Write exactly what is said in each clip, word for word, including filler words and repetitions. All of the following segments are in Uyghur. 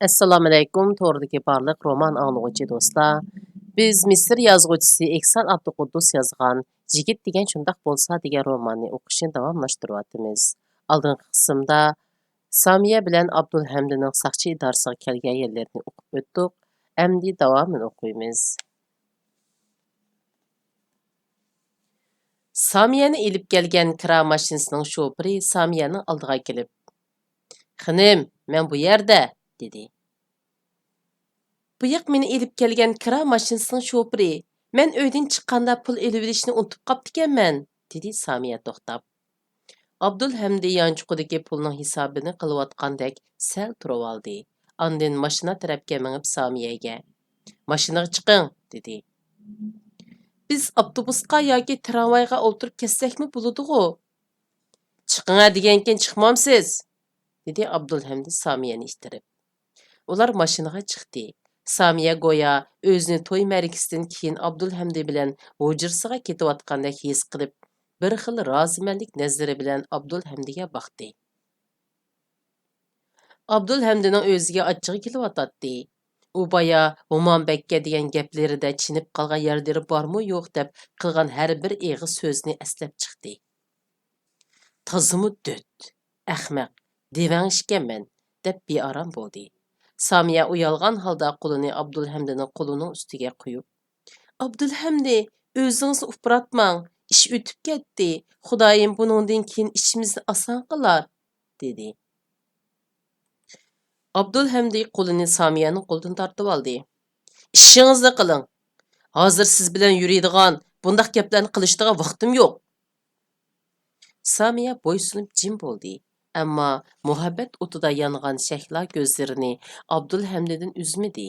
ئەسسالامۇئەلەيكۇم، توردىكى بارلىق رومان ئاڭلىغۇچى دوستلار. بىز مىسىر يازغۇچىسى ئېھسان ئابدۇقۇددۇس يازغان يىگىت دېگەن شۇنداق بولسا دېگەن روماننى ئوقۇشنى داۋاملاشتۇرۇۋاتىمىز. ئالدىنقى قىسىمدا سامىيە بىلەن ئابدۇلھەمدىنىڭ ساقچى ئىدارىسىغا كەلگەن يەرلىرىنى ئوقۇپ ئۆتتۇق. ئەمدى داۋامىنى ئوقۇيمىز. سامىيەنى ئېلىپ كەلگەن كىرا ماشىنىسىنىڭ شوپۇرى سامىيەنىڭ ئالدىغا كېلىپ، «خېنىم، مەن بۇ يەردە!» دېدى. «بۇ ياق مېنى ئېلىپ كەلگەن كىرا ماشىنىسىنىڭ شوپۇرى. مەن ئۆيدىن چىققاندا پۇل ئېلىۋېلىشنى ئۇنتۇپ قاپتىكەنمەن»، دېدى سامىيە توختاپ. ئابدۇلھەمدى يانچۇقىدىكى پۇلنىڭ ھېسابىنى قىلىۋاتقاندەك سەل تۇرۇۋالدى. ئاندىن ماشىنا تەرەپكە مېڭىپ سامىيەگە، «ماشىنىغا چىقىڭ» دېدى. «بىز ئاپتوبۇسقا ياكى تىرامۋايغا ئولتۇرۇپ كەتسەكمۇ بولىدىغۇ؟» «چىقىڭە دېگەنكىن چىقمامسىز؟» دېدى ئابدۇلھەمدى سامىيەنى ئىتتىرىپ. ئۇلار ماشىنىغا چىقتى. سامىيە گويا ئۆزىنى توي مەرىكىسىدىن كېيىن ئابدۇلھەمدى بىلەن ھۇجرىسىغا كېتىۋاتقاندەك ھېس قىلىپ، بىر خىل رازىمەنلىك نەزىرى بىلەن ئابدۇلھەمدىگە باقتى. ئابدۇلھەمدىنىڭ ئۆزىگە ئاچچىقى كېلىۋاتاتتى. ئۇ بايا ھومان بەگكە دېگەن گەپلىرىدە چېنىپ قالغان يەرلىرى بارمۇ يوق دەپ قىلغان ھەر بىر ئېغىز سۆزىنى ئەسلەپ چىقتى. «تازىمۇ دۆت، ئەخمەق، دېۋەڭ ئىكەنمەن» دەپ بىئارام بولدى. سامىيە ئۇيالغان ھالدا قولىنى ئابدۇلھەمدىنىڭ قولىنىڭ ئۈستىگە قويۇپ، «ئابدۇلھەمدى، ئۆزىڭىزنى ئۇپراتماڭ، ئىش ئۆتۈپ كەتتى، خۇدايىم بۇنىڭدىن كېيىن ئىشىمىزنى ئاسان قىلار» دېدى. ئابدۇلھەمدى قولىنى سامىيەنىڭ قولىدىن تارتىۋالدى. «ئىشىڭىزنى قىلىڭ. ھازىر سىز بىلەن يۈرىدىغان، بۇنداق گەپلەرنى قىلىشىدىغان ۋاقتىم يوق.» سامىيە بويسۇنۇپ جىم بولدى. ئەمما مۇھەببەت ئوتىدا يانغان شەھلا كۆزلىرىنى ئابدۇلھەمدىدىن ئۈزمىدى.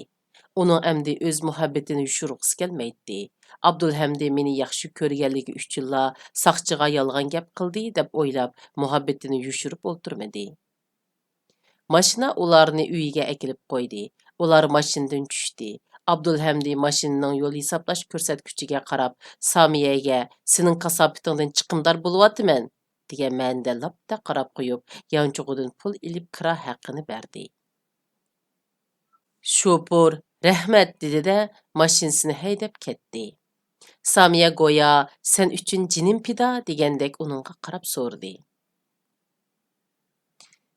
ئۇنىڭ ئەمدى ئۆز مۇھەببىتىنى يوشۇرغۇسى كەلمەيتتى. «ئابدۇلھەمدى مېنى ياخشى كۆرگەنلىكى ئۈچۈنلا ساقچىغا يالغان گەپ قىلدى» دەپ ئويلاپ، مۇھەببىتىنى يوشۇرۇپ ئولتۇرمىدى. ماشىنا ئۇلارنى ئۆيىگە ئەكېلىپ قويدى. ئۇلار ماشىنىدىن چۈشتى. ئابدۇلھەمدى ماشىنىنىڭ يول ھېسابلاش كۆرسەتكۈچىگە قاراپ، سامىيەگە، «سېنىڭ كاساپىتىڭدىن چىقىمدار بولۇۋاتىمەن» دېگەن مەنىدە لاپتا قاراپ قويۇپ، يانچۇقىدىن پۇل ئېلىپ، كىرا ھەققىنى بەردى. شوپۇر، «رەھمەت» دېدى-دە، ماشىنىسىنى ھەيدەپ كەتتى. سامىيە گويا، «سەن ئۈچۈن جېنىم پىدا» دېگەندەك ئۇنىڭغا قاراپ سورىدى.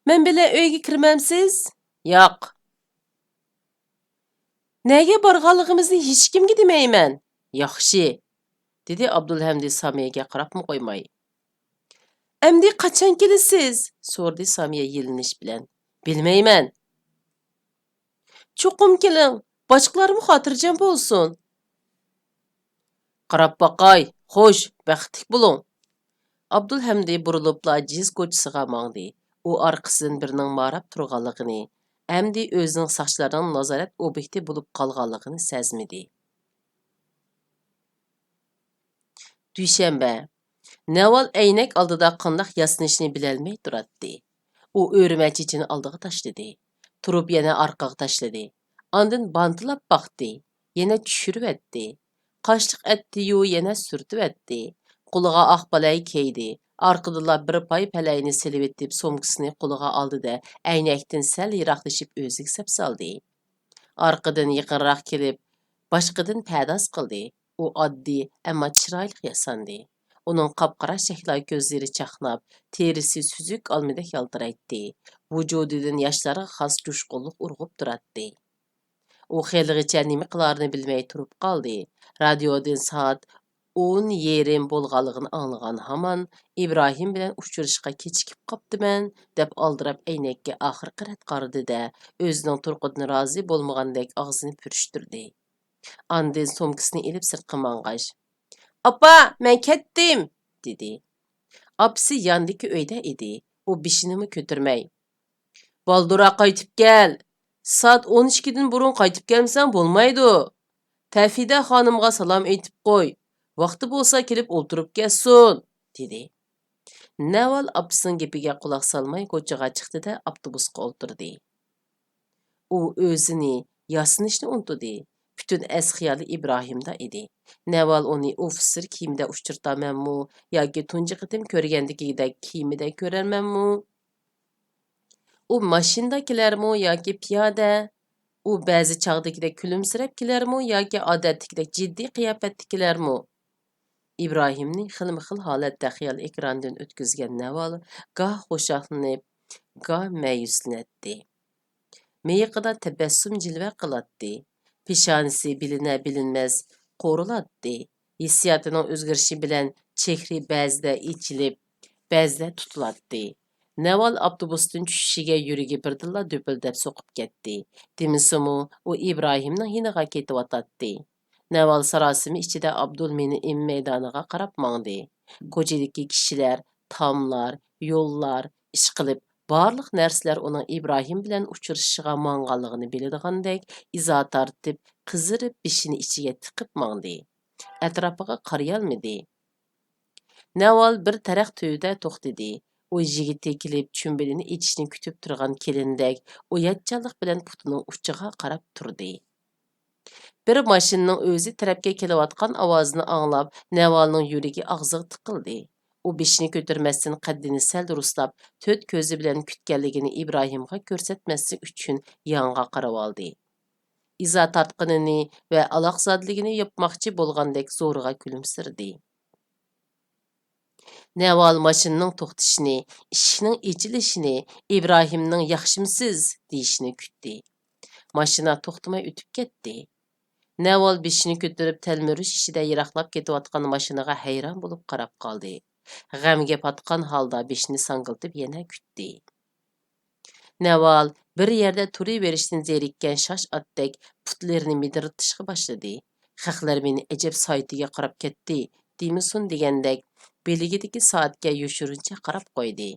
«مەن بىلەن ئۆيگە كىرمەمسىز؟» «ياق.» «نەگە بارغانلىقىمىزنى ھېچكىمگە دېمەيمەن.» «ياخشى.» دېدى ئابدۇلھەمدى سامىيەگە قاراپمۇ قويماي. «ئەمدى قاچان كېلىسىز؟» سورىدى سامىيە يېلىنىش بىلەن. «بىلمەيمەن.» «چوقۇم كېلىڭ، باشقىلارمۇ خاتىرجەم بولسۇن.» «قاراپ باقاي، خوش، بەختلىك بولۇڭ.» ئابدۇلھەمدى بۇرۇلۇپلا جىز كوچىسىغا ماڭدى. ئۇ ئارقىسىدىن بىرىنىڭ ماراپ تۇرغانلىقىنى، ئەمدى ئۆزىنىڭ ساقچىلارنىڭ نازارەت ئوبيېكتى بولۇپ قالغانلىقىنى سەزمىدى. دۈشەنبە. نەۋال ئەينەك ئالدىدا قانداق ياسىنىشنى بىلەلمەي تۇراتتى. ئۇ ئۆرۈمە چېچىنى ئالدىغا تاشلىدى. تۇرۇپ يەنە ئارقىغا تاشلىدى. ئاندىن بانتىلاپ باقتى. يەنە چۈشۈرۈۋەتتى. قاشلىق ئەتتى-يۇ، يەنە سۈرتۈۋەتتى. قولىغا ئاق بالاي كىيدى. ئارقىدىنلا بىر پاي پەلەينى سېلىۋېتىپ، سومكىسىنى قولىغا ئالدى-دە، ئەينەكتىن سەل يىراقلىشىپ ئۆزىگە سەپسالدى. ئارقىدىن يېقىنراق كېلىپ، باشقىدىن پەداز قىلدى. ئۇ ئاددىي، ئەمما چىرايلىق ياساندى. ئۇنىڭ قاپقارا شەھلا كۆزلىرى چاقناپ، تېرىسى سۈزۈك ئالمىدەك يالتىرايتتى. ۋۇجۇدىدىن ياشلارغا خاس جۇشقۇنلۇق ئۇرغۇپ تۇراتتى. ئۇ خېلىغىچە نېمە قىلارىنى بىلمەي تۇرۇپ قالدى. رادىيودىن سائەت ئون يېرىم بولغانلىقىنى ئاڭلىغان ھامان، ئىبراھىم بىلەن ئۇچرىشىشقا كېچىكىپ قاپتىمەن، دەپ ئالدىراپ ئەينەككە ئاخىرقى رەت قارىدى-دە، ئۆزىنىڭ تۇرقىدىن رازى بولمىغاندەك ئاغزىنى پۈرۈشتۈردى. ئاندىن سومكىسىنى ئېلىپ سىرتقا ماڭغاچ، «ئاپا، مەن كەتتىم!» دېدى. ئاپىسى ياندىكى ئۆيدە ئىدى. ئۇ بېشىنىمۇ كۆتۈرمەي، «بالدۇرراق قايتىپ كەل! سائەت ئون ئىككىدىن بۇرۇن قايتىپ كەلمىسەڭ بولمايدۇ. تەفىدە خانىمغا سالام ئېيتىپ قوي، ۋاقتى بولسا كېلىپ ئولتۇرۇپ كەتسۇن!» دېدى. نەۋال ئاپىسىنىڭ گېپىگە قۇلاق سالماي كوچىغا چىقتى-دە، ئاپتوبۇسقا ئولتۇردى. ئۇ ئۆزىنى، ياسىنىشنى ئۇنتۇدى. پۈتۈن ئەس-خىيالى ئىبراھىمدا ئىدى. نەۋال ئۇنى ئوفىتسېر كىيىمىدە ئۇچرىتارمەنمۇ ياكى تۇنجى قېتىم كۆرگەندىكىدەك كىيىمىدە كۆرەرمەنمۇ؟ ئۇ ماشىنىدا كېلەرمۇ ياكى پىيادە؟ ئۇ بەزى چاغدىكىدەك كۈلۈمسىرەپ كېلەرمۇ ياكى ئادەتتىكىدەك جىددىي قىياپەتتە كېلەرمۇ؟ ئىبراھىمنى خىلمۇخىل ھالەتتە خىيال ئېكرانىدىن ئۆتكۈزگەن نەۋال گاھ خۇشاللىنىپ، گاھ مەيۈسلىنەتتى. مىيىقىدا تەبەسسۇم جىلۋە قىلاتتى. پېشانىسى بىلىنە-بىلىنمەس قورۇلاتتى. ھېسسىياتىنىڭ ئۆزگىرىشى بىلەن چېھرى بەزىدە ئېچىلىپ، بەزىدە تۇتۇلاتتى. نەۋال ئاپتوبۇستىن چۈشۈشىگە يۈرىكى بىردىنلا دۈپۈلدەپ سوقۇپ كەتتى. دېمىسىمۇ، ئۇ ئىبراھىمنىڭ يېنىغا كېتىۋاتاتتى. نەۋال ساراسىمە ئىچىدە ئابدۇلمۇنىئىم مەيدانىغا قاراپ ماڭدى. كوچىدىكى كىشىلەر، تاملار، يوللار، ئىشقىلىپ، بارلىق نەرسىلەر ئۇنىڭ ئىبراھىم بىلەن ئۇچرىشىشىغا ماڭغانلىقىنى بىلىدىغاندەك ئىزا تارتىپ، قىزىرىپ بېشىنى ئىچىگە تىقىپ ماڭدى. ئەتراپىغا قارىيالمىدى. نەۋال بىر تەرەخ تۈۋىدە توختىدى. ئۇ يىگىتى كېلىپ چۈمبىلىنى ئېچىشنى كۈتۈپ تۇرغان كېلىندەك ئۇياتچانلىق بىلەن پۇتىنىڭ ئۇچىغا قاراپ تۇردى. بىر ماشىنىنىڭ ئۆزى تەرەپكە كېلىۋاتقان ئاۋازىنى ئاڭلاپ، نەۋالنىڭ يۈرىكى ئاغزىغا تىقىلدى. ئۇ بېشىنى كۆتۈرمەستىن قەددىنى سەل رۇسلاپ، تۆت كۆزى بىلەن كۈتكەنلىكىنى ئىبراھىمغا كۆرسەتمەسلىك ئۈچۈن يانغا قاراۋالدى. ئىزا تارتقىنىنى ۋە ئالاقزادىلىكىنى يوپماقچى بولغاندەك زورىغا كۈلۈمسىرىدى. نەۋال ماشىنىنىڭ توختىشىنى، ئىشىكنىڭ ئېچىلىشىنى، ئىبراھىمنىڭ «ياخشىمسىز؟» دېيىشىنى كۈتتى. ماشىنا توختىماي ئۆتۈپ كەتتى. نەۋال بېشىنى كۆتۈرۈپ، تەلمۈرۈش ئىچىدە يىراقلاپ كېتىۋاتقان ماشىنىغا ھەيران بولۇپ قاراپ قالدى. غەمگە پاتقان ھالدا بېشىنى ساڭگىلتىپ يەنە كۈتتى. نەۋال بىر يەردە تۇرۇۋېرىشتىن زېرىككەن شاش ئاتتەك پۇتلىرىنى مىدىرلىتىشقا باشلىدى. «خەقلەر مېنى ئەجەب سائىتىگە قاراپ كەتتى» دېمىسۇن دېگەندەك، بىلىكىدىكى سائەتكە يوشۇرۇنچە قاراپ قويدى.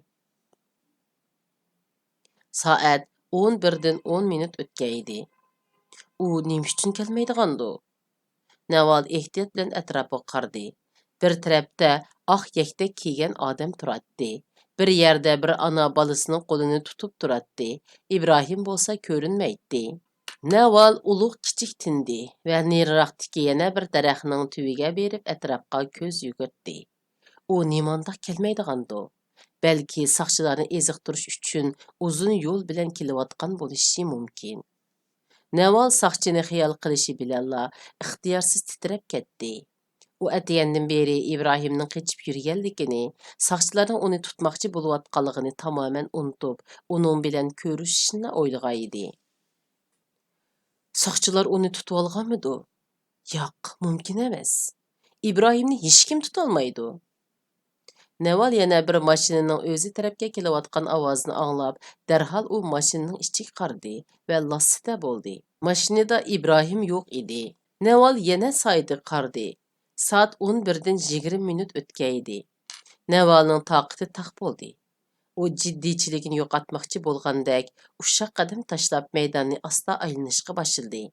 سائەت ئون بىردىن ئون مىنۇت ئۆتكەن ئىدى. ئۇ نېمە ئۈچۈن كەلمەيدىغاندۇ؟ نەۋال ئېھتىيات بىلەن ئەتراپىغا قارىدى. بىر تەرەپتە ئاق يەكتەك كىيگەن ئادەم تۇراتتى. بىر يەردە بىر ئانا بالىسىنىڭ قولىنى تۇتۇپ تۇراتتى. ئىبراھىم بولسا كۆرۈنمەيتتى. نەۋال ئۇلۇغ كىچىك تىندى ۋە نېرىراقتىكى يەنە بىر دەرەخنىڭ تۈۋىگە بېرىپ ئەتراپقا كۆز يۈگۈرتتى. ئۇ نېمانداق كەلمەيدىغاندۇ؟ بەلكى ساقچىلارنى ئېزىقتۇرۇش ئۈچۈن ئۇزۇن يول بىلەن كېلىۋاتقان بولۇشى مۇمكىن. نەۋال ساقچىنى خىيال قىلىشى بىلەنلا ئىختىيارسىز تىترەپ كەتتى. ئۇ ئەتىگەندىن بېرى ئىبراھىمنىڭ قېچىپ يۈرگەنلىكىنى، ساقچىلارنىڭ ئۇنى تۇتماقچى بولۇۋاتقانلىقىنى تامامەن ئۇنتۇپ، ئۇنىڭ بىلەن كۆرۈشۈشنىلا ئويلىغانىدى. ساقچىلار ئۇنى تۇتۇۋالغانمىدۇ؟ ياق، مۇمكىن ئەمەس. ئىبراھىمنى ھېچكىم تۇتالمايدۇ. نەۋال يەنە بىر ماشىنىنىڭ ئۆزى تەرەپكە كېلىۋاتقان ئاۋازىنى ئاڭلاپ، دەرھال ئۇ ماشىنىنىڭ ئىچىگە قارىدى ۋە لاسسىدە بولدى. ماشىنىدا ئىبراھىم يوق ئىدى. نەۋال يەنە سائىتىگە قارىدى. سائەت ئون بىردىن يىگىرمە مىنۇت ئۆتكەن ئىدى. نەۋالنىڭ تاقىتى تاق بولدى. ئۇ جىددىيچىلىكىنى يوقاتماقچى بولغاندەك، ئۇششاق قەدەم تاشلاپ مەيداننى ئاستا ئايلىنىشقا باشلىدى.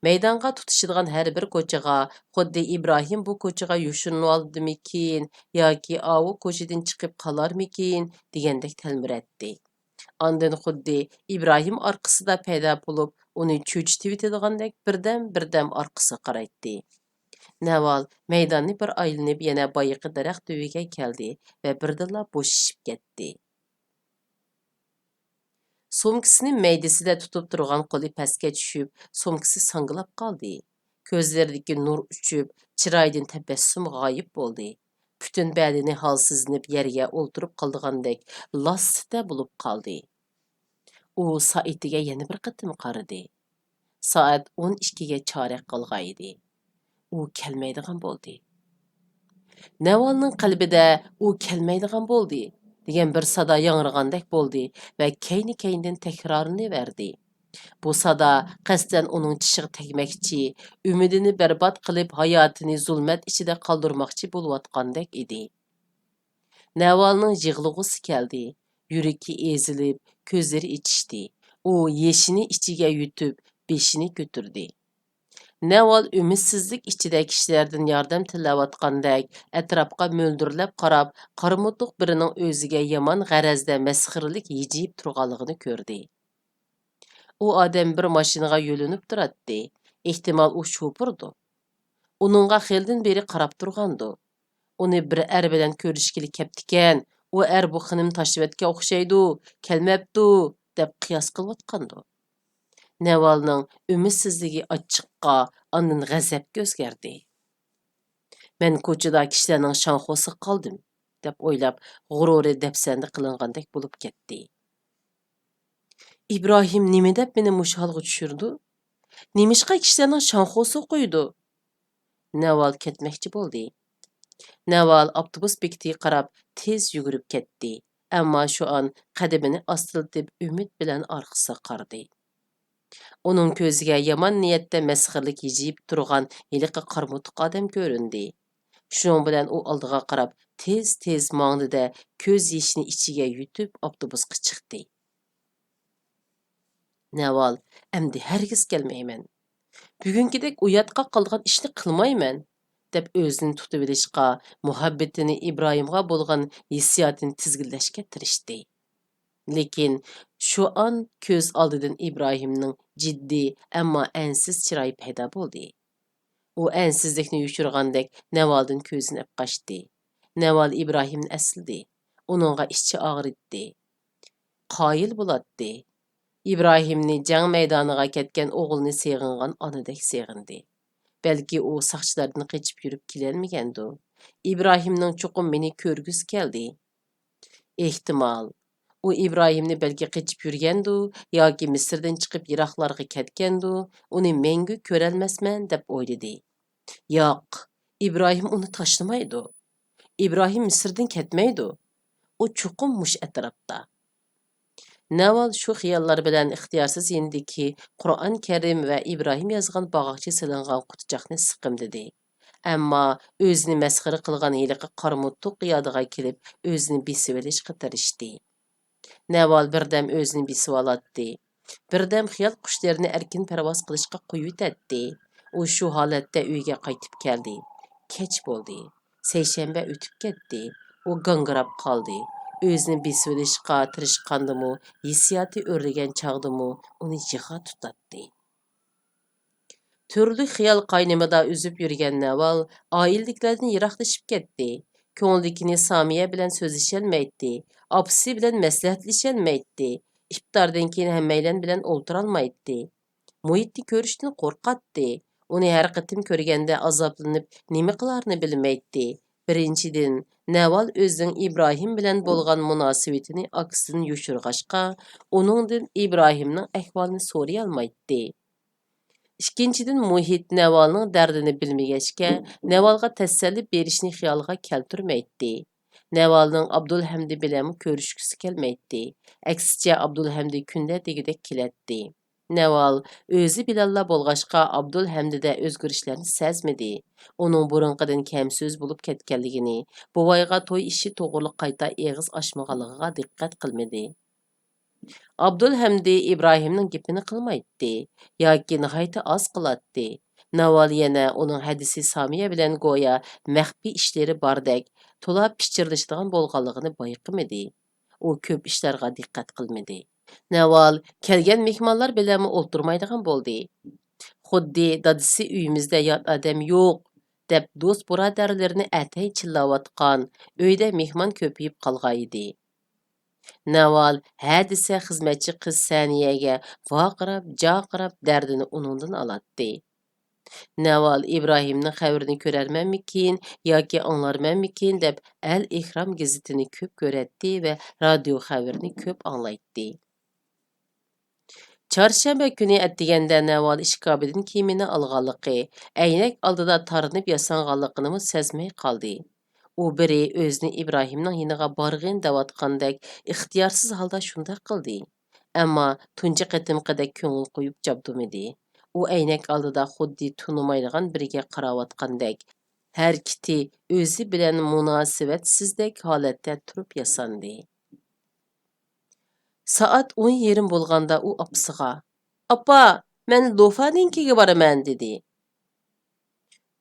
مەيدانغا تۇتىشىدىغان ھەر بىر كوچىغا، خۇددى ئىبراھىم بۇ كوچىغا يوشۇرۇنۇۋالدىمىكىن ياكى ئاۋۇ كوچىدىن چىقىپ قالارمىكىن دېگەندەك تەلمۈرەتتى. ئاندىن خۇددى ئىبراھىم ئارقىسىدا پەيدا بولۇپ، ئۇنى چۆچۈتۈۋېتىدىغاندەك بىردەم-بىردەم ئارقىسىغا قارايتتى. نەۋال مەيداننى بىر ئايلىنىپ، يەنە بايىقى دەرەخ تۈۋىگە كەلدى ۋە بىردىنلا بوشىشىپ كەتتى. سومكىسىنى مەيدىسىدە تۇتۇپ تۇرغان قولى پەسكە چۈشۈپ، سومكىسى ساڭگىلاپ قالدى. كۆزلىرىدىكى نۇر ئۆچۈپ، چىرايىدىن تەبەسسۇم غايىب بولدى. پۈتۈن بەدىنى ھالسىزلىنىپ، يەرگە ئولتۇرۇپ قالىدىغاندەك لاسسىدە بولۇپ قالدى. ئۇ سائىتىگە يەنە بىر قېتىم قارىدى. سائەت ئون ئىككىگە چارەك قالغانىدى. ئۇ كەلمەيدىغان بولدى. نەۋالنىڭ قەلبىدە «ئۇ كەلمەيدىغان بولدى» دېگەن بىر سادا ياڭرىغاندەك بولدى ۋە كەينى-كەينىدىن تەكرارلىنىۋەردى. بۇ سادا قەستەن ئۇنىڭ چىشىغا تەگمەكچى، ئۈمىدىنى بەربات قىلىپ، ھاياتىنى زۇلمەت ئىچىدە قالدۇرماقچى بولۇۋاتقاندەك ئىدى. نەۋالنىڭ يىغلىغۇسى كەلدى. يۈرىكى ئېزىلىپ، كۆزلىرى ئېچىشتى. ئۇ يېشىنى ئىچىگە يۇتۇپ، بېشىنى كۆتۈردى. نەۋال ئۈمىدسىزلىك ئىچىدە كىشىلەردىن ياردەم تىلەۋاتقاندەك ئەتراپقا مۆلدۈرلەپ قاراپ، قارىمۇتۇق بىرىنىڭ ئۆزىگە يامان غەرەزدە مەسخىرىلىك ھىجىيىپ تۇرغانلىقىنى كۆردى. ئۇ ئادەم بىر ماشىنىغا يۆلىنىپ تۇراتتى. ئېھتىمال، ئۇ شوپۇردۇ. ئۇنىڭغا خېلىدىن بېرى قاراپ تۇرغاندۇ. ئۇنى بىر ئەر بىلەن كۆرۈشكىلى كەپتىكەن. ئۇ ئەر بۇ خېنىمنى تاشلىۋەتكەن ئوخشايدۇ، كەلمەپتۇ. دەپ قىياس قىلىۋاتقاندۇ؟ نەۋالنىڭ ئۈمىدسىزلىكى ئاچچىققا، ئاندىن غەزەپكە ئۆزگەردى. «مەن كوچىدا كىشىلەرنىڭ شاڭخۇسىغا قالدىم» دەپ ئويلاپ، غۇرۇرى دەپسەندە قىلىنغاندەك بولۇپ كەتتى. «ئىبراھىم نېمە دەپ مېنى مۇشۇ ھالغا چۈشۈرىدۇ؟ نېمىشقا كىشىلەرنىڭ شاڭخۇسىغا قويىدۇ؟» نەۋال كەتمەكچى بولدى. نەۋال ئاپتوبۇس بېكىتىگە قاراپ تېز يۈگۈرۈپ كەتتى، ئەمما شۇئان قەدىمىنى ئاستىلىتىپ ئۈمىد بىلەن ئارقىسىغا قارىدى. ئۇنىڭ كۆزىگە يامان نىيەتتە مەسخىرىلىك ھىجىيىپ تۇرغان ھېلىقى قارا موتۇق ئادەم كۆرۈندى. شۇنىڭ بىلەن ئۇ ئالدىغا قاراپ تېز-تېز ماڭدى-دە، كۆز يېشىنى ئىچىگە يۇتۇپ ئاپتوبۇسقا چىقتى. نەۋال، ئەمدى ھەرگىز كەلمەيمەن. بۈگۈنكىدەك ئۇياتقا قالىدىغان ئىشنى قىلمايمەن، دەپ ئۆزىنى تۇتۇۋېلىشقا، مۇھەببىتىنى ئىبراھىمغا بولغان ھېسسىياتىنى تىزگىنلەشكە تىرىشتى. لېكىن شۇ ئان كۆز ئالدىدىن ئىبراھىمنىڭ جىددىي، ئەمما ئەنسىز چىرايى پەيدا بولدى. ئۇ ئەنسىزلىكنى يوشۇرغاندەك نەۋالدىن كۆزىنى ئەپ قاچتى. نەۋال ئىبراھىمنى ئەسلىدى. ئۇنىڭغا ئىچى ئاغرىيتتى. قايىل بولاتتى. ئىبراھىمنى جەڭ مەيدانىغا كەتكەن ئوغلىنى سېغىنغان ئانىدەك سېغىندى. بەلكى ئۇ ساقچىلاردىن قېچىپ يۈرۈپ كېلەلمىگەندۇ؟ ئىبراھىمنىڭ چوقۇم مېنى كۆرگۈسى كەلدى. ئېھتىمال، ئۇ ئىبراھىمنى بەلكى قېچىپ يۈرگەندۇ ياكى مىسىردىن چىقىپ يىراقلارغا كەتكەندۇ، ئۇنى مەڭگۈ كۆرەلمەسمەن دەپ ئويلىدى. ياق، ئىبراھىم ئۇنى تاشلىمايدۇ. ئىبراھىم مىسىردىن كەتمەيدۇ. ئۇ چوقۇم مۇشۇ ئەتراپتا. نەۋال شۇ خىياللار بىلەن ئىختىيارسىز يېنىدىكى قۇرئان كەرىم ۋە ئىبراھىم يازغان باغاقچە سېلىنغان قوتىچاقنى سىقىمدىدى. ئەمما ئۆزىنى مەسخىرە قىلغان ھېلىقى قارا موتۇق يادىغا كېلىپ، ئۆزىنى بېسىۋېلىشقا تىرىشتى. نەۋال بىردەم ئۆزىنى بېسىۋالاتتى. بىردەم خىيال قۇشلىرىنى ئەركىن پەرۋاز قىلىشقا قويۇۋېتەتتى. ئۇ شۇ ھالەتتە ئۆيىگە قايتىپ كەلدى. كەچ بولدى. سەيشەنبە ئۆتۈپ كەتتى. ئۇ گاڭگىراپ قالدى. ئۆزىنى بېسىۋېلىشقا تىرىشقاندىمۇ، ھېسسىياتى ئۆرلىگەن چاغدىمۇ ئۇنى يىغا تۇتاتتى. تۈرلۈك خىيال قاينىمىدا ئۈزۈپ يۈرگەن نەۋال ئائىلىدىكىلەردىن يىراقلىشىپ كەتتى. كۆڭلىدىكىنى سامىيە بىلەن سۆزلىشەلمەيتتى. ئاپىسى بىلەن مەسلىھەتلىشەلمەيتتى. ئىپتاردىن كېيىن ھەممەيلەن بىلەن ئولتۇرالمايتتى. مۇھىتنى كۆرۈشتىن قورقاتتى. ئۇنى ھەر قېتىم كۆرگەندە ئازابلىنىپ، نېمە قىلارىنى بىلمەيتتى. بىرىنچىدىن، نەۋال ئۆزىنىڭ ئىبراھىم بىلەن بولغان مۇناسىۋىتىنى ئاكىسىدىن يوشۇرغاچقا، ئۇنىڭدىن ئىبراھىمنىڭ ئەھۋالىنى سورىيالمايتتى. ئىككىنچىدىن، مۇھىت نەۋالنىڭ دەردىنى بىلمىگەچكە، نەۋالغا تەسەللى بېرىشنى خىيالىغا كەلتۈرمەيتتى. نەۋالنىڭ ئابدۇلھەمدى بىلەنمۇ كۆرۈشكۈسى كەلمەيتتى. ئەكسىچە، ئابدۇلھەمدى كۈندە دېگۈدەك كېلەتتى. نەۋال ئۆزى بىلەنلا بولغاچقا، ئابدۇلھەمدىدە ئۆزگىرىشلەرنى سەزمىدى. ئۇنىڭ بۇرۇنقىدىن كەمسۆز بولۇپ كەتكەنلىكىنى، بوۋايغا توي ئىشى توغرىلىق قايتا ئېغىز ئاچمىغانلىقىغا دىققەت قىلمىدى. ئابدۇلھەمدى ئىبراھىمنىڭ گېپىنى قىلمايتتى ياكى ناھايىتى ئاز قىلاتتى. نەۋال يەنە ئۇنىڭ ھەدىسى سامىيە بىلەن گويا مەخپىي ئىشلىرى باردەك، تولا پىچىرلىشىدىغان بولغانلىقىنى بايقىمىدى. ئۇ كۆپ ئىشلارغا دىققەت قىلمىدى. نەۋال كەلگەن مېھمانلار بىلەنمۇ ئولتۇرمايدىغان بولدى. خۇددى دادىسى «ئۆيىمىزدە يات ئادەم يوق» دەپ، دوست بۇرادەرلىرىنى ئەتەي چىللاۋاتقان ئۆيدە مېھمان كۆپىيىپ قالغانىدى. نەۋال ھە دېسە، خىزمەتچى قىز سەنىيەگە ۋارقىراپ، جارقىراپ دەردىنى ئۇنىڭدىن ئالاتتى. نەۋال ئىبراھىمنىڭ خەۋىرىنى كۆرەرمەنمىكىن ياكى ئاڭلارمەنمىكىن دەپ، ئەل ئېھرام گېزىتىنى كۆپ كۆرەتتى ۋە رادىيو خەۋىرىنى كۆپ ئاڭلايتتى. چارشەنبە كۈنى ئەتىگەندە نەۋال ئىشكاپىدىن كىيىمىنى ئالغانلىقى، ئەينەك ئالدىدا تارىنىپ ياسانغانلىقىنىمۇ سەزمەي قالدى. ئۇ بىرى ئۆزىنى ئىبراھىمنىڭ يېنىغا بارغىن دەۋاتقاندەك ئىختىيارسىز ھالدا شۇنداق قىلدى. ئەمما تۇنجى قېتىمقىدەك كۆڭۈل قويۇپ جابدۇرمىدى. ئۇ ئەينەك ئالدىدا خۇددى تونۇمايدىغان بىرىگە قاراۋاتقاندەك، ھەرىكىتى ئۆزى بىلەن مۇناسىۋەتسىزدەك ھالەتتە تۇرۇپ ياساندى. سائەت ئون يېرىم بولغاندا ئۇ ئاپىسىغا، «ئاپا، مەن لوفانىڭكىگە بارىمەن» دېدى.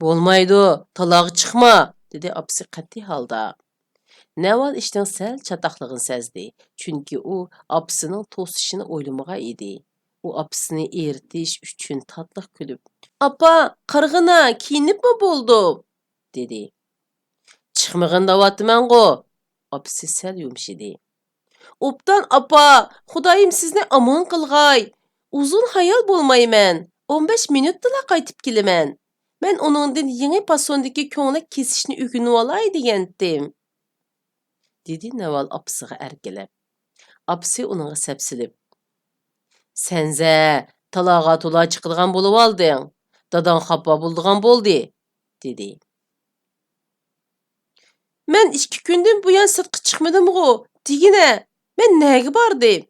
«بولمايدۇ، تالاغا چىقما» دېدى ئاپىسى قەتئىي ھالدا. نەۋال ئىشنىڭ سەل چاتاقلىقىنى سەزدى، چۈنكى ئۇ ئاپىسىنىڭ توسۇشىنى ئويلىمىغان ئىدى. ئۇ ئاپىسىنى ئېرىتىش ئۈچۈن تاتلىق كۈلۈپ، «ئاپا، قارىغىنا، كىيىنىپمۇ بولدۇم» دېدى. «چىقمىغىن دەۋاتىمەنغۇ!» ئاپىسى سەل يۇمشىدى. ئوبدان ئاپا، خۇدايىم سىزنى ئامان قىلغاي. ئۇزۇن ھايال بولمايمەن. ئون بەش مىنۇتتىلا قايتىپ كېلىمەن. مەن ئۇنىڭدىن يېڭى پاسوندىكى كۆڭلەك كېسىشنى ئۆگىنىۋالاي دېگەنتىم. دېدى نەۋال ئاپىسىغا ئەركىلەپ. ئاپىسى ئۇنىڭغا سەپسېلىپ، سەنزە، تالاغا تولا چىقىدىغان بولۇۋالدىڭ. داداڭ خاپا بولىدىغان بولدى، دېدى. مەن ئىككى كۈندىن بۇيان سىرتقا چىقمىدىمغۇ، دېگىنە، مەن نەگە باردىم؟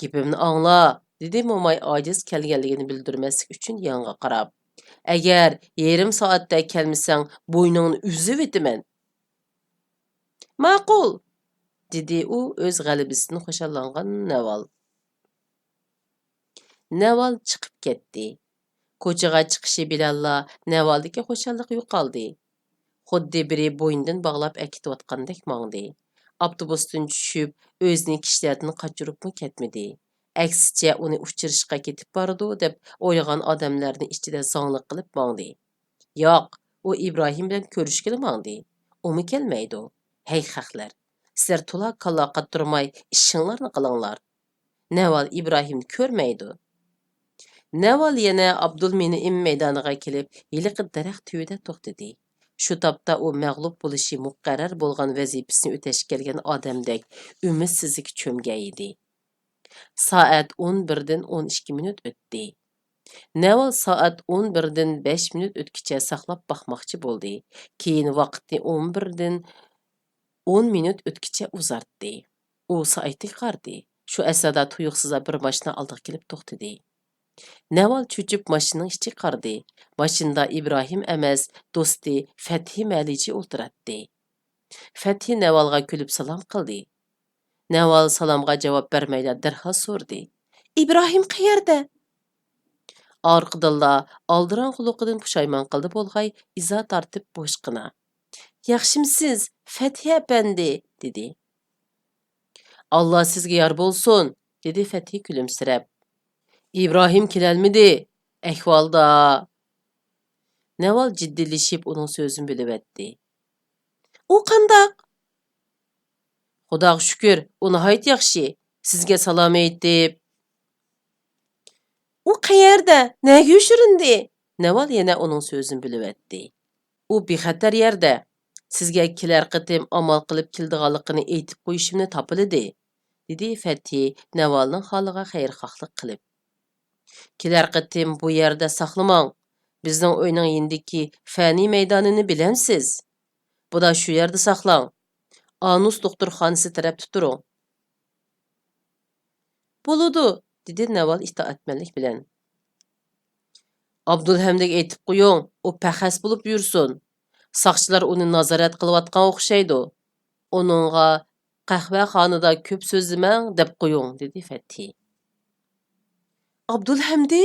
گېپىمنى ئاڭلا، دېدى موماي ئاجىز كەلگەنلىكىنى بىلدۈرمەسلىك ئۈچۈن ياڭغا قاراپ. ئەگەر يېرىم سائەتتە كەلمىسەڭ، بوينۇڭنى ئۈزۈۋېتىمەن. ماقۇل، دېدى ئۇ ئۆز غەلىبىسىدىن خۇشاللانغان نەۋال. نەۋال چىقىپ كەتتى. كوچىغا چىقىشى بىلەنلا نەۋالدىكى خۇشاللىق يوقالدى. خۇددى بىرى بوينىدىن باغلاپ ئەكېتىۋاتقاندەك ماڭدى. ئاپتوبۇستىن چۈشۈپ، ئۆزىنى كىشىلەردىن قاچۇرۇپمۇ كەتمىدى. ئەكسىچە، ئۇنى ئۇچرىشىشقا كېتىپ بارىدۇ دەپ ئويلىغان ئادەملەرنى ئىچىدە زاڭلىق قىلىپ ماڭدى. ياق، ئۇ ئىبراھىم بىلەن كۆرۈشكىلى ماڭدى. ئۇمۇ كەلمەيدۇ. ھەي خەقلەر، سىلەر تولا كاللا قاتتۇرماي ئىشىڭلارنى قىلىڭلار. نەۋال ئىبراھىمنى كۆرمەيدۇ. نەۋال يەنە ئابدۇلمىنئىم مەيدانىغا كېلىپ، ھېلىقى دەرەخ تۈۋىدە توختىدى. شۇ تاپتا ئۇ مەغلۇپ بولۇشى مۇقەررەر بولغان ۋەزىپىسىنى ئۆتەشكە كەلگەن ئادەمدەك ئۈمىدسىزلىككە چۆمگەن ئىدى. سائەت ئون بىردىن ئون ئىككى مىنۇت ئۆتتى. نەۋال سائەت ئون بىردىن بەش مىنۇت ئۆتكىچە ساقلاپ باقماقچى بولدى. كېيىن ۋاقىتنى ئون بىردىن ئون مىنۇت ئۆتكىچە ئۇزارتتى. ئۇ سائىتىگە قارىدى. شۇ ئەسنادا تۇيۇقسىزلا بىر ماشىنا ئالدىغا كېلىپ توختىدى. نەۋال چۆچۈپ ماشىنىنىڭ ئىچىگە قارىدى. ماشىنىدا ئىبراھىم ئەمەس، دوستى فەتھى مەلىجى ئولتۇراتتى. فەتھى نەۋالغا كۈلۈپ سالام قىلدى. نەۋال سالامغا جاۋاب بەرمەيلا دەرھال سورىدى، ئىبراھىم قەيەردە؟ ئارقىدىنلا ئالدىراڭغۇلۇقىدىن پۇشايمان قىلدى بولغاي، ئىزا تارتىپ بوشقىنا، ياخشىمسىز، فەتھى ئەپەندى؟ دېدى. ئاللا سىزگە يار بولسۇن، دېدى فەتھى كۈلۈمسىرەپ. ئىبراھىم كېلەلمىدى، ئەھۋالدا. نەۋال جىددىيلىشىپ ئۇنىڭ سۆزىنى بۆلۈۋەتتى. ئۇ قانداق؟ خۇداغا شۈكۈر، ئۇ ناھايىتى ياخشى. سىزگە سالام ئېيتىپ. ئۇ قەيەردە؟ نەگە يوشۇرۇندى؟ نەۋال يەنە ئۇنىڭ سۆزىنى بۆلۈۋەتتى. ئۇ بىخەتەر يەردە. سىزگە كېلەر قېتىم ئامال قىلىپ كېلىدىغانلىقىنى ئېيتىپ قويۇشۇمنى تاپىلىدى، دېدى فەتھى نەۋالنىڭ ھالىغا خەيرخاھلىق قىلىپ. كېلەر قېتىم بۇ يەردە ساقلىماڭ. بىزنىڭ ئۆينىڭ يېنىدىكى فەنى مەيدانىنى بىلەمسىز؟ بۇدا شۇ يەردە ساقلاڭ. ئانۇس دوختۇرخانىسى تەرەپتە تۇرۇڭ. بولىدۇ، دېدى نەۋال ئىتائەتمەنلىك بىلەن. ئابدۇلھەمدىگە ئېيتىپ قويۇڭ، ئۇ پەخەس بولۇپ يۈرسۇن. ساقچىلار ئۇنى نازارەت قىلىۋاتقان ئوخشايدۇ. ئۇنىڭغا قەھۋەخانىدا كۆپ سۆزلىمەڭ دەپ قويۇڭ، دېدى فەتھى. ئابدۇلھەمدى؟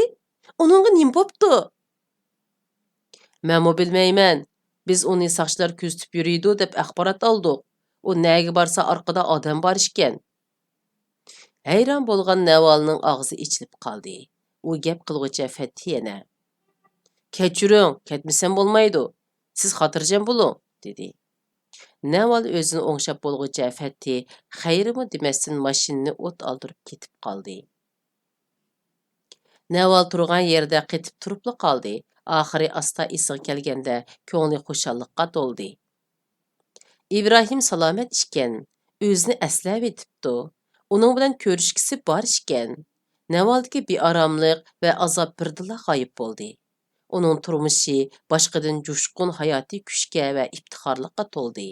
ئۇنىڭغا نېمە بوپتۇ؟ مەنمۇ بىلمەيمەن. بىز ئۇنى ساقچىلار كۆزىتىپ يۈرىدۇ دەپ ئاخبارات ئالدۇق. ئۇ نەگە بارسا ئارقىدا ئادەم بار ئىكەن. ھەيران بولغان نەۋالنىڭ ئاغزى ئېچىلىپ قالدى. ئۇ گەپ قىلغۇچە فەتھى يەنە، كەچۈرۈڭ، كەتمىسەم بولمايدۇ. سىز خاتىرجەم بولۇڭ، دېدى. نەۋال ئۆزىنى ئوڭشاپ بولغۇچە فەتھى خەيرىمۇ دېمەستىن ماشىنىنى ئوت ئالدۇرۇپ كېتىپ قالدى. نەۋال تۇرغان يېرىدە قېتىپ تۇرۇپلا قالدى. ئاخىرى ئاستا ئېسىگە كەلگەندە كۆڭلى خۇشاللىققا تولدى. ئىبراھىم سالامەت ئىكەن، ئۆزىنى ئەسلەۋېتىپتۇ. ئۇنىڭ بىلەن كۆرۈشكۈسى بار ئىكەن. نەۋالدىكى بىئاراملىق ۋە ئازاب بىردىنلا غايىب بولدى. ئۇنىڭ تۇرمۇشى باشقىدىن جۇشقۇن ھاياتىي كۈچكە ۋە ئىپتىخارلىققا تولدى.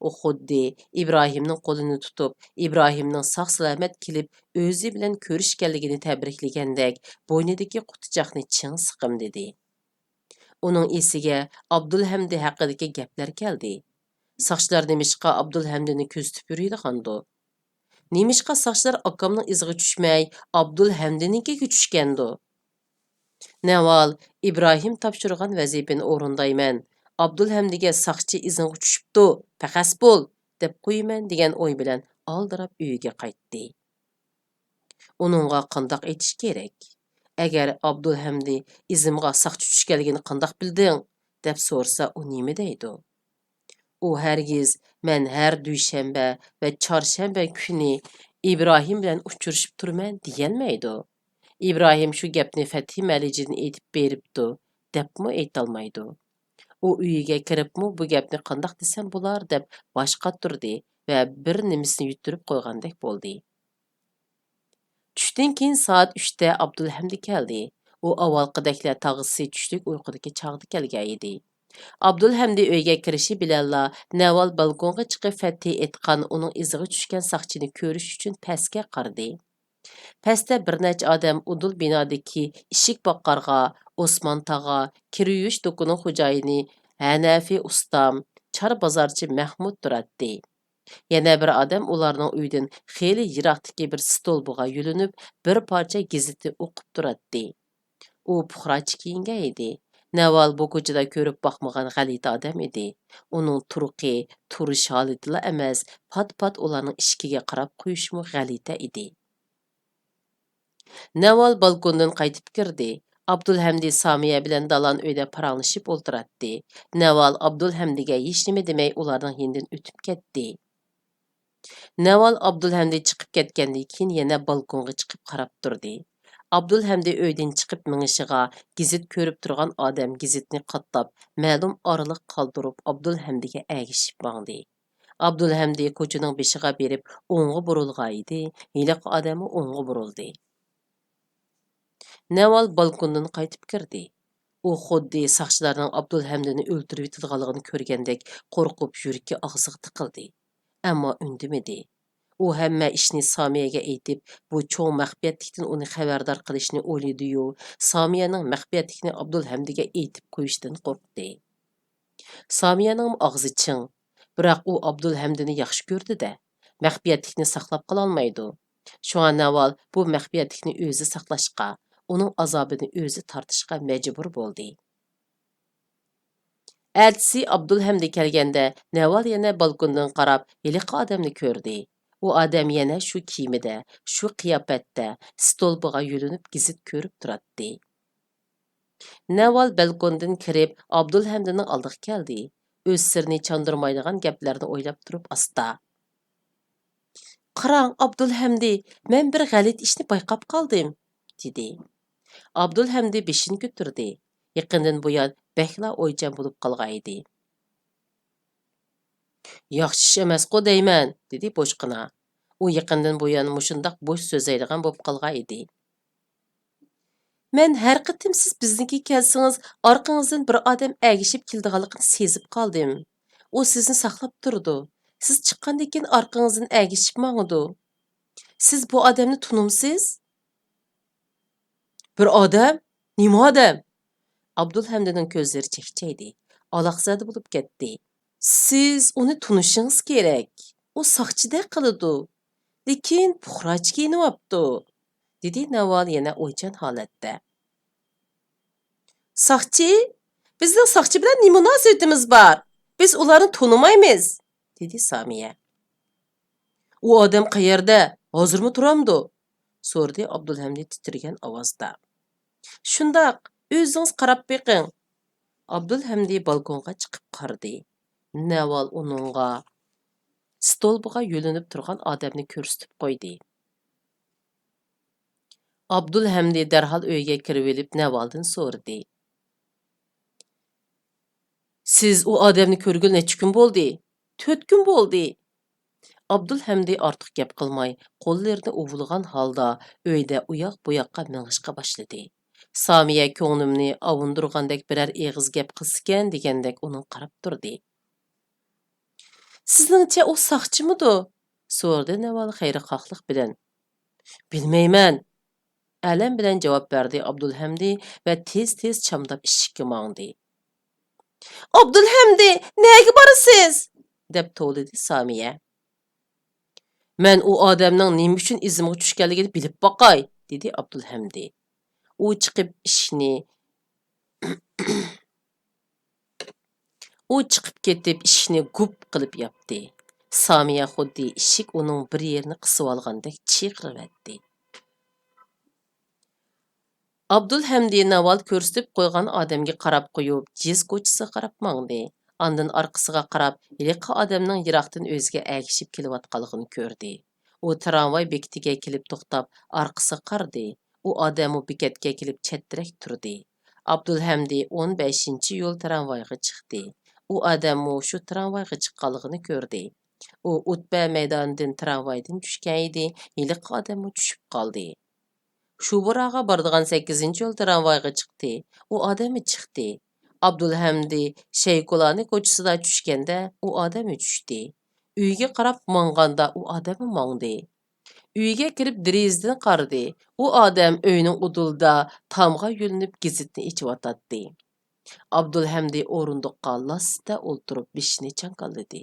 ئۇ خۇددى ئىبراھىمنىڭ قولىنى تۇتۇپ، ئىبراھىمنىڭ ساق-سالامەت كېلىپ ئۆزى بىلەن كۆرۈشكەنلىكىنى تەبرىكلىگەندەك بوينىدىكى قوتىچاقنى چىڭ سىقىملىدى. ئۇنىڭ ئېسىگە ئابدۇلھەمدى ھەققىدىكى گەپلەر كەلدى. ساقچىلار نېمىشقا ئابدۇلھەمدىنى كۆزىتىپ يۈرىدىغاندۇ؟ نېمىشقا ساقچىلار ئاكامنىڭ ئىزىغا چۈشمەي، ئابدۇلھەمدىنىڭكىگە چۈشكەندۇ؟ نەۋال، ئىبراھىم تاپشۇرغان ۋەزىپىنى ئورۇندايمەن. ئابدۇلھەمدىگە ساقچى ئىزىڭغا چۈشۈپتۇ، پەخەس بول، دەپ قويىمەن دېگەن ئوي بىلەن ئالدىراپ ئۆيىگە قايتتى. ئۇنىڭغا قانداق ئېيتىش كېرەك؟ ئەگەر ئابدۇلھەمدى ئىزىمغا ساقچى چۈشكەنلىكىنى قانداق بىلدىڭ؟ دەپ سورىسا، ئۇ نېمە دەيدۇ؟ ئۇ ھەرگىز «مەن ھەر دۈشەنبە ۋە چارشەنبە كۈنى ئىبراھىم بىلەن ئۇچرىشىپ تۇرىمەن» دېيەلمەيدۇ. «ئىبراھىم شۇ گەپنى فەتھى مەلىجىدىن ئېيتىپ بېرىپتۇ» دەپمۇ ئېيتالمايدۇ. ئۇ ئۆيىگە كىرىپمۇ «بۇ گەپنى قانداق دېسەم بولار» دەپ باش قاتۇردى ۋە بىر نېمىسىنى يۈتتۈرۈپ قويغاندەك بولدى. چۈشتىن كېيىن سائەت ئۈچتە ئابدۇلھەمدى كەلدى. ئۇ ئاۋۋالقىدەكلا تازا چۈشلۈك ئۇيقۇدىكى چاغدا كەلگەن ئىدى. ئابدۇلھەمدى ئۆيگە كىرىشى بىلەنلا نەۋال بالكونغا چىقىپ فەتھى ئېيتقان ئۇنىڭ ئىزىغا چۈشكەن ساقچىنى كۆرۈش ئۈچۈن پەسكە قارىدى. پەستە بىر نەچچە ئادەم ئۇدۇل بىنادىكى ئىشىك باققارغا، ئوسمان تاغا، كىر يۇيۇش دۇكىنىنىڭ خوجايىنى ھەنەفى ئۇستام، چار بازارچى مەھمۇد تۇراتتى. يەنە بىر ئادەم ئۇلارنىڭ ئۆيىدىن خېلى يىراقتىكى بىر ستولبىغا يۆلىنىپ، بىر پارچە گېزىتنى ئوقۇپ تۇراتتى. ئۇ پۇقراچە كىيىنگەن ئىدى. نەۋال بۇ كوچىدا كۆرۈپ باقمىغان غەلىتە ئادەم ئىدى. ئۇنىڭ تۇرقى، تۇرۇش ھالىتىلا ئەمەس، پات-پات ئۇلارنىڭ ئىشىكىگە قاراپ قويۇشىمۇ غەلىتە ئىدى. نەۋال بالكوندىن قايتىپ كىردى. ئابدۇلھەمدى سامىيە بىلەن دالان ئۆيدە پاراڭلىشىپ ئولتۇراتتى. نەۋال ئابدۇلھەمدىگە ھېچنېمە دېمەي ئۇلاردىن يېنىدىن ئۆتۈپ كەتتى. نەۋال ئابدۇلھەمدى چىقىپ كەتكەندىن كېيىن يەنە بالكونغا چىقىپ قاراپ تۇردى. ئابدۇلھەمدى ئۆيدىن چىقىپ مېڭىشىغا گېزىت كۆرۈپ تۇرغان ئادەم گېزىتنى قاتلاپ، مەلۇم ئارىلىق قالدۇرۇپ ئابدۇلھەمدىگە ئەگىشىپ ماڭدى. ئابدۇلھەمدى كوچىنىڭ بېشىغا بېرىپ ئوڭغا بۇرۇلغان ئىدى، ھېلىقى ئادەممۇ ئوڭغا بۇرۇلدى. نەۋال بالكوندىن قايتىپ كىردى. ئۇ خۇددى ساقچىلارنىڭ ئابدۇلھەمدىنى ئۆلتۈرۈۋېتىدىغانلىقىنى كۆرگەندەك قورقۇپ يۈرىكى ئاغزىغا تىقىلدى. ئەمما ئۈندىمىدى. ئۇ ھەممە ئىشنى سامىيەگە ئېيتىپ، بۇ چوڭ مەخپىيەتلىكتىن ئۇنى خەۋەردار قىلىشنى ئويلىدىيۇ، سامىيەنىڭ مەخپىيەتلىكنى ئابدۇلھەمدىگە ئېيتىپ قويۇشىدىن قورقتى. سامىيەنىڭمۇ ئاغزى چىڭ. بىراق ئۇ ئابدۇلھەمدىنى ياخشى كۆردى-دە، مەخپىيەتلىكنى ساقلاپ قالالمايدۇ. شۇڭا نەۋال بۇ مەخپىيەتلىكنى ئۆزى ساقلاشقا، ئۇنىڭ ئازابىنى ئۆزى تارتىشقا مەجبۇر بولدى. ئەتىسى ئابدۇلھەمدى كەلگەندە، نەۋال يەنە بالكوندىن قاراپ ھېلىقى ئادەمنى كۆردى. ئۇ ئادەم يەنە شۇ كىيىمىدە، شۇ قىياپەتتە، ستولپىغا يۆلىنىپ گېزىت كۆرۈپ تۇراتتى. نەۋال بالكوندىن كىرىپ، ئابدۇلھەمدىنىڭ ئالدىغا كەلدى. ئۆز سىرىنى چاندۇرمايدىغان گەپلەرنى ئويلاپ تۇرۇپ ئاستا: «قاراڭ، ئابدۇلھەمدى، مەن بىر غەلىتە ئىشنى بايقاپ قالدىم» دېدى. ئابدۇلھەمدى بېشىنى كۆتۈردى. يېقىندىن بۇيان بەكلا ئويچان بولۇپ قالغان ئىدى. «ياخشى ئىش ئەمەسقۇ دەيمەن» دېدى بوشقىنا. ئۇ يېقىندىن بۇيان مۇشۇنداق بوش سۆزلەيدىغان بولۇپ قالغان ئىدى. «مەن ھەر قېتىم سىز بىزنىڭكىگە كەلسىڭىز، ئارقىڭىزدىن بىر ئادەم ئەگىشىپ كېلىدىغانلىقىنى سېزىپ قالدىم. ئۇ سىزنى ساقلاپ تۇرىدۇ. سىز چىققاندىن كېيىن ئارقىڭىزدىن ئەگىشىپ ماڭىدۇ. سىز بۇ ئادەمنى تونۇمسىز؟» «بىر ئادەم؟ نېمە ئادەم؟» ئابدۇلھەمدىنىڭ كۆزلىرى چەكچەيدى. ئالاقزادە بولۇپ كەتتى. «سىز ئۇنى تونۇشىڭىز كېرەك. ئۇ ساقچىدەك قىلىدۇ، لېكىن پۇقراچە كىيىنىۋاپتۇ» دېدى نەۋال يەنە ئويچان ھالەتتە. «ساقچى؟ بىزنىڭ ساقچى بىلەن نېمە مۇناسىۋىتىمىز بار؟ بىز ئۇلارنى تونۇمايمىز» دېدى سامىيە. «ئۇ ئادەم قەيەردە؟ ھازىرمۇ تۇرامدۇ؟» سورىدى ئابدۇلھەمدى تىترىگەن ئاۋازدا. «شۇنداق، ئۆزىڭىز قاراپ بېقىڭ.» ئابدۇلھەمدى بالكونغا چىقىپ قارىدى. نەۋال ئۇنىڭغا ستولپىغا يۆلىنىپ تۇرغان ئادەمنى كۆرسىتىپ قويدى. ئابدۇلھەمدى دەرھال ئۆيگە كىرىۋېلىپ نەۋالدىن سورىدى: «سىز ئۇ ئادەمنى كۆرگىلى نەچچە كۈن بولدى؟» «تۆت كۈن بولدى.» ئابدۇلھەمدى ئارتۇق گەپ قىلماي، قوللىرىنى ئۇۋۇلىغان ھالدا ئۆيدە ئۇياق-بۇياققا مېڭىشقا باشلىدى. سامىيە كۆڭلۈمنى ئاۋۇندۇرغاندەك بىرەر ئېغىز گەپ قىلسىكەن دېگەندەك ئۇنىڭغا قاراپ تۇردى. «سىزنىڭچە ئۇ ساقچىمىدۇ؟» سورىدى نەۋال خەيرىخاھلىق بىلەن. «بىلمەيمەن» ئەلەم بىلەن جاۋاب بەردى ئابدۇلھەمدى ۋە تېز-تېز چامداپ ئىشىككە ماڭدى. «ئابدۇلھەمدى، نەگە بارىسىز؟» دەپ توۋلىدى سامىيە. «مەن ئۇ ئادەمنىڭ نېمە ئۈچۈن ئىزىمغا چۈشكەنلىكىنى بىلىپ باقاي» دېدى ئابدۇلھەمدى. ئۇ چىقىپ ئىشىكنى ئۇ چىقىپ كېتىپ ئىشىكنى گۇپ قىلىپ ياپتى. سامىيە خۇددى ئىشىك ئۇنىڭ بىر يېرىنى قىسىۋالغاندەك چىرقىرىۋەتتى. ئابدۇلھەمدى ناۋال كۆرسىتىپ قويغان ئادەمگە قاراپ قويۇپ، جىز كوچىسىغا قاراپ ماڭدى. ئاندىن ئارقىسىغا قاراپ، ھېلىقى ئادەمنىڭ يىراقتىن ئۆزىگە ئەگىشىپ كېلىۋاتقانلىقىنى كۆردى. ئۇ تىرامۋاي بېكىتىگە كېلىپ توختاپ، ئارقىسىغا قارىدى. ئۇ ئادەممۇ بېكەتكە كېلىپ چەتتىرەك تۇردى. ئابدۇلھەمدى ئون بەشىنچى يول تىرامۋايغا چىقتى. ئۇ ئادەممۇ شۇ تىرامۋايغا چىققانلىقىنى كۆردى. ئۇ ئۇتبە مەيدانىدىن تىرامۋايدىن چۈشكەن ئىدى، ھېلىقى ئادەممۇ چۈشۈپ قالدى. شۇبۇراغا بارىدىغان سەككىزىنچى يول تىرامۋايغا چىقتى. ئۇ ئادەممۇ چىقتى. ئابدۇلھەمدى شەيكۇلانى كوچىسىدا چۈشكەندە، ئۇ ئادەممۇ چۈشتى. ئۆيگە قاراپ ماڭغاندا، ئۇ ئادەممۇ ماڭدى. ئۆيگە كىرىپ دېرىزىدىن قارىدى. ئۇ ئادەم ئۆينىڭ ئۇدۇلىدا تامغا يۆلىنىپ گېزىتنى ئېچىۋاتاتتى. ئابدۇلھەمدى ئورۇندۇققا لاسسىدە ئولتۇرۇپ بېشىنى چاڭگاللىدى.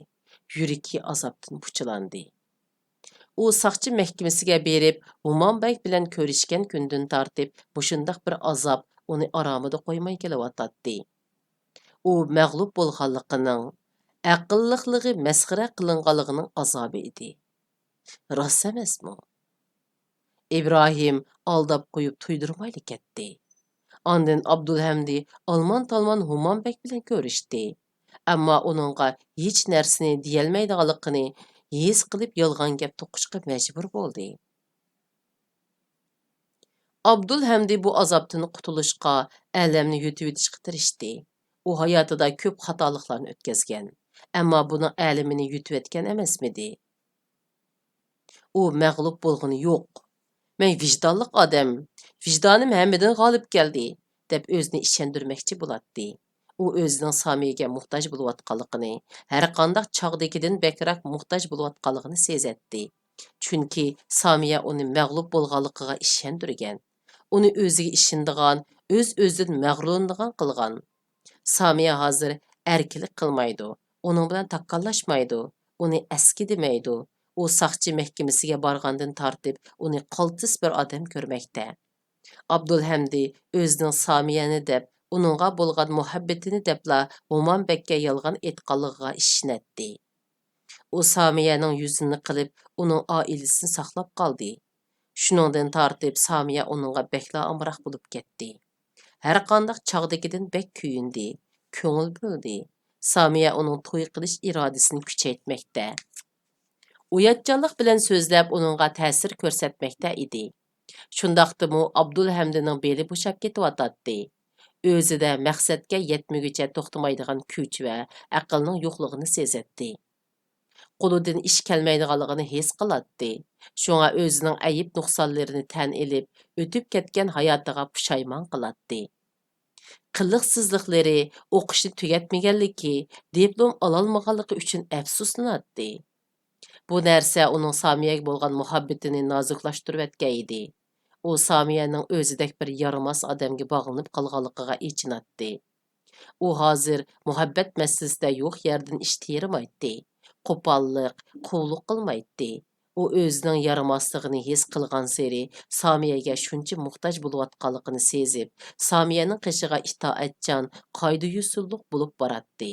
يۈرىكى ئازابتىن پۇچىلاندى. ئۇ ساقچى مەھكىمىسىگە بېرىپ، ھۇمان بەگ بىلەن كۆرۈشكەن كۈندىن تارتىپ مۇشۇنداق بىر ئازاب ئۇنى ئارامىدا قويماي كېلىۋاتاتتى. ئۇ مەغلۇپ بولغانلىقىنىڭ، ئەقىللىقلىقى مەسخىرە قىلىنغانلىقىنىڭ ئازابى ئىدى. راست ئەمەسمۇ؟ ئىبراھىم ئالداپ قويۇپ تۇيدۇرمايلا كەتتى. ئاندىن ئابدۇلھەمدى ئالمان-تالمان ھۇمان بەگ بىلەن كۆرۈشتى. ئەمما ئۇنىڭغا ھېچ نەرسىنى دېيەلمەيدىغانلىقىنى ھېس قىلىپ، يالغان گەپ توقۇشقا مەجبۇر بولدى. ئابدۇلھەمدى بۇ ئازابتىن قۇتۇلۇشقا، ئەلەمنى يۇتۇۋېتىشقا تىرىشتى. ئۇ ھاياتىدا كۆپ خاتالىقلارنى ئۆتكۈزگەن، ئەمما بۇنىڭ ئەلىمىنى يۇتۇۋەتكەن ئەمەسمىدى؟ ئۇ مەغلۇپ بولغىنى يوق. مەن ۋىجدانلىق ئادەم، ۋىجدانىم ھەممىدىن غالىب كەلدى، دەپ ئۆزىنى ئىشەندۈرمەكچى بولاتتى. ئۇ ئۆزىنىڭ سامىيەگە موھتاج بولۇۋاتقانلىقىنى، ھەرقانداق چاغدىكىدىن بەكرەك موھتاج بولۇۋاتقانلىقىنى سېزەتتى. چۈنكى سامىيە ئۇنى مەغلۇپ بولغانلىقىغا ئىشەندۈرگەن. ئۇنى ئۆزىگە ئىشىنىدىغان، ئۆز-ئۆزىدىن مەغرۇرلىنىدىغان قىلغان. سامىيە ھازىر ئەركىنلىك قىلمايدۇ، ئۇنىڭ بىلەن تاكاللاشمايدۇ، ئۇنى ئەسكى دېمەيدۇ. ئۇ ساقچى مەھكىمىسىگە بارغاندىن تارتىپ ئۇنى قالتىس بىر ئادەم كۆرمەكتە. ئابدۇلھەمدى ئۆزىنىڭ سامىيەنى دەپ، ئۇنىڭغا بولغان مۇھەببىتىنى دەپلا ھۇمان بەگكە يالغان ئېيتقانلىقىغا ئىشىنەتتى. ئۇ سامىيەنىڭ يۈزىنى قىلىپ، ئۇنىڭ ئائىلىسىنى ساقلاپ قالدى. شۇنىڭدىن تارتىپ سامىيە ئۇنىڭغا بەكلا ئامراق بولۇپ كەتتى. ھەرقانداق چاغدىكىدىن بەك كۆيۈندى، كۆڭۈل بۆلدى. سامىيە ئۇنىڭ توي قىلىش ئىرادىسىنى كۈچەيتمەكتە، ئۇياتچانلىق بىلەن سۆزلەپ ئۇنىڭغا تەسىر كۆرسەتمەكتە ئىدى. شۇنداقتىمۇ ئابدۇلھەمدىنىڭ بېلى بوشاپ كېتىۋاتاتتى. ئۆزىدە مەقسەتكە يەتمىگۈچە توختىمايدىغان كۈچ ۋە ئەقىلنىڭ يوقلۇقىنى سېزەتتى. قولىدىن ئىش كەلمەيدىغانلىقىنى ھېس قىلاتتى. شۇڭا ئۆزىنىڭ ئەيىب-نۇقسانلىرىنى تەن ئېلىپ، ئۆتۈپ كەتكەن ھاياتىغا پۇشايمان قىلاتتى. قىلىقسىزلىقلىرى، ئوقۇشنى تۈگەتمىگەنلىكى، دىپلوم ئالالمىغانلىقى ئۈچۈن ئەپسۇسلىناتتى. بۇ نەرسە ئۇنىڭ سامىيەگە بولغان مۇھەببىتىنى نازۇكلاشتۇرۇۋەتكەن ئىدى. ئۇ سامىيەنىڭ ئۆزىدەك بىر يارىماس ئادەمگە باغلىنىپ قالغانلىقىغا ئېچىناتتى. ئۇ ھازىر مۇھەببەت مەسىلىسىدە يوق يەردىن ئىش تېرىمايتتى، قوپاللىق، قۇۋلۇق قىلمايتتى. ئۇ ئۆزىنىڭ يارىماسلىقىنى ھېس قىلغانسېرى سامىيەگە شۇنچە موھتاج بولۇۋاتقانلىقىنى سېزىپ، سامىيەنىڭ قېشىغا ئىتائەتچان، قائىدە-يوسۇنلۇق بولۇپ باراتتى.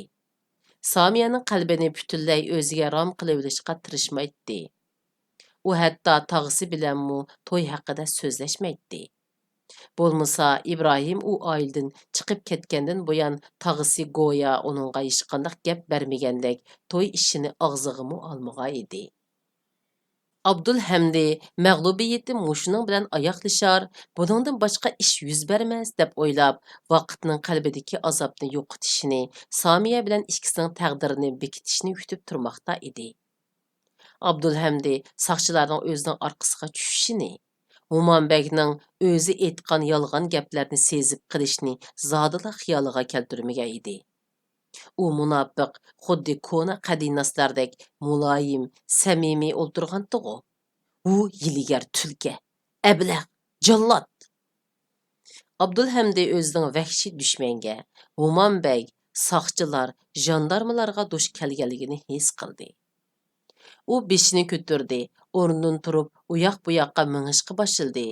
سامىيەنىڭ قەلبىنى پۈتۈنلەي ئۆزىگە رام قىلىۋېلىشقا تىرىشمايتتى. ئۇ ھەتتا تاغىسى بىلەنمۇ توي ھەققىدە سۆزلەشمەيتتى. بولمىسا، ئىبراھىم ئۇ ئائىلىدىن چىقىپ كەتكەندىن بۇيان، تاغىسى گويا ئۇنىڭغا ھېچقانداق گەپ بەرمىگەندەك، توي ئىشىنى ئاغزىغىمۇ ئالمىغان ئىدى. ئابدۇلھەمدى، مەغلۇبىيىتىم مۇشۇنىڭ بىلەن ئاياغلىشار، بۇنىڭدىن باشقا ئىش يۈز بەرمەس، دەپ ئويلاپ، ۋاقىتنىڭ قەلبىدىكى ئازابنى يوقىتىشىنى، سامىيە بىلەن ئىككىسىنىڭ تەقدىرىنى بېكىتىشنى كۈتۈپ تۇرماقتا ئىدى. ئابدۇلھەمدى ساقچىلارنىڭ ئۆزىنىڭ ئارقىسىغا چۈشۈشىنى، مومام بەگنىڭ ئۆزى ئېيتقان يالغان گەپلەرنى سېزىپ قېلىشنى زادىلا خىيالىغا كەلتۈرمىگەن ئىدى. ئۇ مۇناپىق، خۇددى كونا قەدىناسلاردەك مۇلايىم، سەمىمىي ئولتۇرغانتىغۇ. ھۇ، ھىيلىگەر تۈلكە، ئەبلەخ، جاللات! ئابدۇلھەمدى ئۆزىنىڭ ۋەھشىي دۈشمەنگە، مومام بەگ، ساقچىلار، ژاندارمىلارغا دۇچ كەلگەنلىكىنى ھېس قىلدى. ئۇ بېشىنى كۆتۈردى، ئورنىدىن تۇرۇپ، ئۇياق-بۇياققا مېڭىشقا باشلىدى.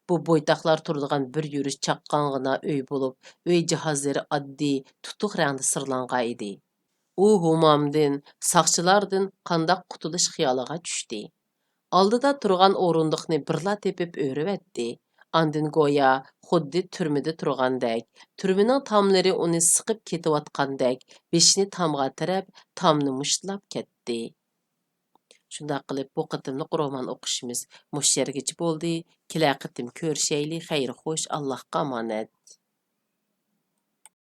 بۇ بويتاقلار تۇرىدىغان بىر يۈرۈش چاققانغىنا ئۆي بولۇپ، ئۆي جاھازلىرى ئاددىي، تۇتۇق رەڭدە سىرلانغان ئىدى. ئۇ ھۇمامدىن، ساقچىلاردىن قانداق قۇتۇلۇش خىيالىغا چۈشتى. ئالدىدا تۇرغان ئورۇندۇقنى بىرلا تېپىپ ئۆرۈۋەتتى. ئاندىن گويا خۇددى تۈرمىدە تۇرغاندەك، تۈرمىنىڭ تاملىرى ئۇنى سىقىپ كېتىۋاتقاندەك، بېشىنى تامغا تىرەپ، تامنى مۇشتلاپ كەتتى. شۇنداق قىلىپ، بۇ قېتىملىق رومان ئوقۇشىمىز مۇشۇ يەرگىچە بولدى. كېلەر قېتىم كۆرۈشەيلى. خەير خوش، ئاللاھقا ئامانەت.